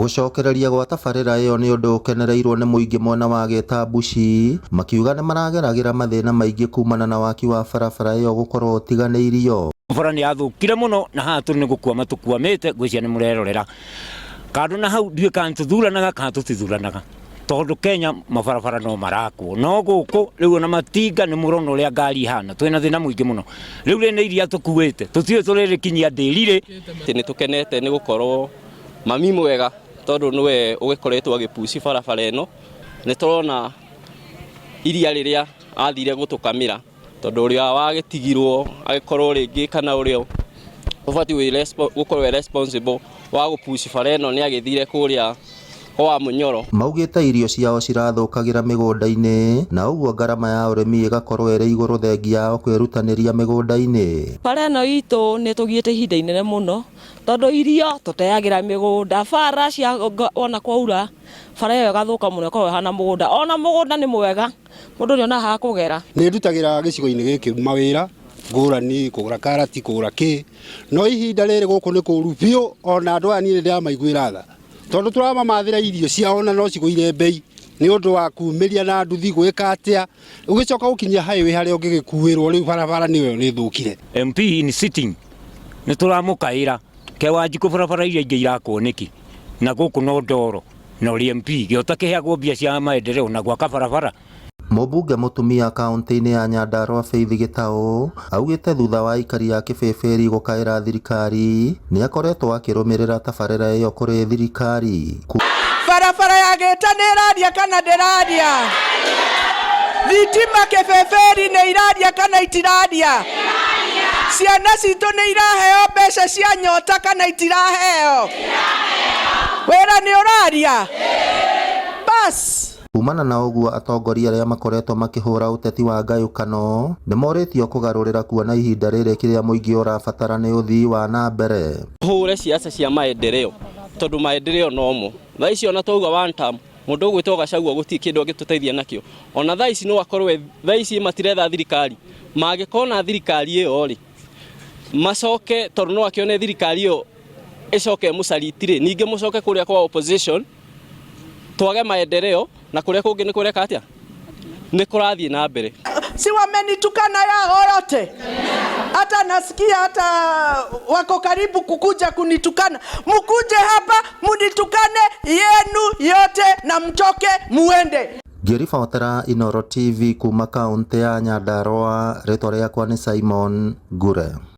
Gũcokereria gwa tabarĩra ĩyo nĩ ũndũ ũkenereirwo nĩ mũingĩ mwena wa Gĩtambuci makiuga nĩmarageragĩra mathĩna maingĩ kumana na waki wa barabara ĩyo gũkorwo ũtiganĩirio. Bara nĩ yathũkire mũno na haha tũrĩ nĩ gũkwama tũkwamĩte ngwĩciria nĩ mũrerorera kando na hau ndiũĩ kana tũthuranaga kana tũtithuranaga tondũ Kenya mabarabara no marakwo no gũkũ rĩu ona matinga nĩ mũrona ũrĩa ngari ihana twĩna thĩna mũingĩ mũno rĩu rĩ nĩ iria tũkuĩte tũtiũĩ tũrĩrĩkinyia ndĩri rĩ. Atĩ nĩ tũkenete nĩ gũkorwo mami mwega tondũ nĩwe ũgĩkoretwo agĩpuci barabara ĩno. Nĩ tũrona iria rĩrĩa athire gũtũkamĩra tondũ ũrĩa wagĩtigirwo agĩkorwo rĩngĩ kana ũrĩa ũbatiĩ gũkorwo e responsible wa gũpuci bara ĩno nĩ agĩthire kũrĩa kwa Mũnyoro. Maugĩte irio ciao cirathũkagĩra mĩgũnda-inĩ na ũguo ngarama ya ũrĩmi ĩgakorwo ĩrĩ igũrũ thengia yao kwĩrutanĩria mĩgũnda-inĩ. Bara ĩno itũ nĩ ĩtũgiĩte ihinda inene mũno tondũ irio tũteagĩra mĩgũnda, bara cia wona kwaura bara ĩyo ĩgathũka mũno ĩkoragwo ĩhana mũgũnda, ona mũgũnda nĩ mwega mũndũ nĩ onaga ha kũgera. Nĩ ndutagĩra gĩcigo-inĩ gĩkĩ mawĩra ngũrani, kũgũra karati, kũgũra kĩ, no ihinda rĩrĩ gũkũ nĩ kũru biũ, ona andũ aya niĩ nĩ ndĩramaiguĩra tha. Tondũ tũramamathĩra irio ciao na no cigũire mbei nĩ ũndũ wa kumĩria na nduthi gwĩka atĩa ũgĩcoka gũkinyia highway harĩa ũngĩgĩkuĩrwo rĩu barabara nĩyo nĩ thũkire. MP in sitting nĩ tũramũkaĩra ke Wanjikũ barabara iria ingĩ irakwo nĩkĩ na gũkũ no ndoro na ũrĩ MP gĩota kĩheagwo mbia cia maendeleo na gwaka barabara. Mũmbunge mũtumia kaũntĩ-inĩ ya Nyandarua Faith Gĩtaũ augĩte thutha wa aikari a Kĩbĩbĩri gũkaĩra thirikari nĩ akoretwo akĩrũmĩrĩra tabarĩra ĩyo kũrĩ thirikari. Barabara ya Gĩta nĩ ĩraria kana ndĩraria? Thitima Kĩbĩbĩri nĩ iraria kana itiraria? Ciana citũ nĩ iraheo mbeca cia nyota kana itiraheo? Wĩra nĩ ũraria? Bas. Kumana na ũguo atongoria arĩa makoretwo makĩhũra ũteti wa ngayũkano nĩmorĩtio kũgarũrĩra kuona ihinda rĩrĩ kĩrĩa mũingĩ ũrabatara nĩ ũthii wa na mbere. Tũhũre siasa cia maendeleo tondũ maendeleo nomo. Thaa ici ona twauga one term mũndũ ũgwĩtwo Gachagua gũtirĩ kĩndũ angĩtũteithia nakĩo. Ona thaa ici no akorwo thaa ici matiretha thirikari, mangĩkona thirikari ĩyo rĩ, macoke tondũ no akĩone thirikari ĩyo ĩcoke ĩmũcariti rĩ, ningĩ mũcoke kũrĩa kwa opposition twage maendeleo na kũrĩa kũngĩ nĩ kũreka atĩa? Nĩ kũrathiĩ na mbere. Si wamenitukana yao yote, hata nasikia hata wako karibu kukuja kunitukana. Mukuje hapa munitukane yenu yote na mtoke muende. Ngĩribotera Inooro TV kuma kaũntĩ ya Nyandarua, rĩtwa rĩakwa nĩ Simon Ngure.